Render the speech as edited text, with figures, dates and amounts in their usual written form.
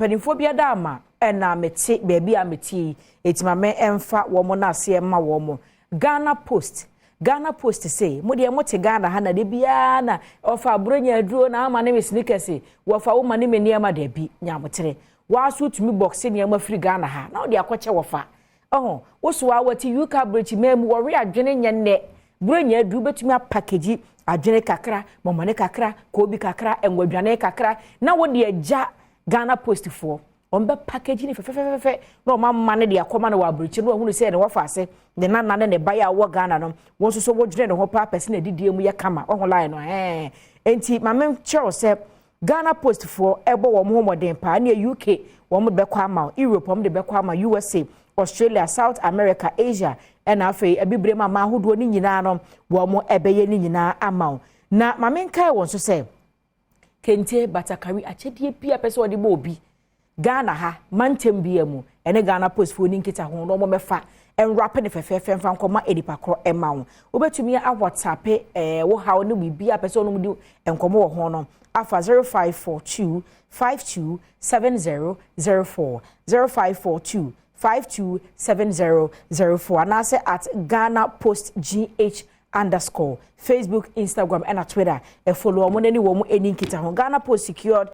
Mpanimfoɔ bi ada ama ɛna mete baabi a mete yi, eti ma me ɛmfa wɔn no aseɛ ma wɔn. Ghana Post, Ghana Post sɛ mo deɛ mote Ghana ha na de biara na ɔfa aburonya aduro na ama ne me sneakers, wɔfa wo ma ne me nneɛma dabi nyamotere waaso tumi box nneɛma firi Ghana ha na ɔde akɔkyɛ wɔfa ɔho woso a wɔte UK aburokyi man mu wɔwe adwene nyɛ nnɛ. Buronya aduro bɛtumi apackage adwene kakra, mɔmɔne kakra, koobi kakra, nwadwane kakra na wɔde agya Ghana Post foɔ. Wɔn bɛ package ne fɛfɛfɛfɛ na wɔn ama ne de akɔma no wɔ aburokyi no. Wɔn ahunu sɛ ne wɔfa ase ne nana ne ne ba yɛ a wɔwɔ Ghana no, wɔn nso so wɔdwene ne ho paa pɛ sɛ na didie mu yɛ kama. Ɔho line no nti maame kyerɛw sɛ Ghana Post foɔ ɛbɔ wɔn ho mmɔden paa. Ne UK wɔn de bɛkɔ ama, Europe wɔn de bɛkɔ ama, USA, Australia, South America, Asia, ɛna afei abibire mu ama ahodoɔ ne nyinaa no, wɔn ɛbɛyɛ ne nyinaa ama wo. Na maame nkae wɔn nso sɛ kente, batakari, akyɛdeɛ bi a pɛ sɛ wɔde bɔ obi Ghana ha mantam bia mu, ɛne Ghana Post foɔ ni nkita ho na wɔn bɛfa nwrap ne fɛfɛɛfɛ mfa nkɔma nipa korɔ ɛma wo. Wobɛtumi awhatsapp wo haw ne biribi a pɛ sɛ ɔnom di nkɔmɔ wɔ ho no afa 0542 527004, 0542 527004, anaasɛ @GhanaPostGH_ Facebook, Instagram ɛna Twitter. Ɛfollow wɔn n'ani, wɔn ani nkita ho. Ghana Post secured.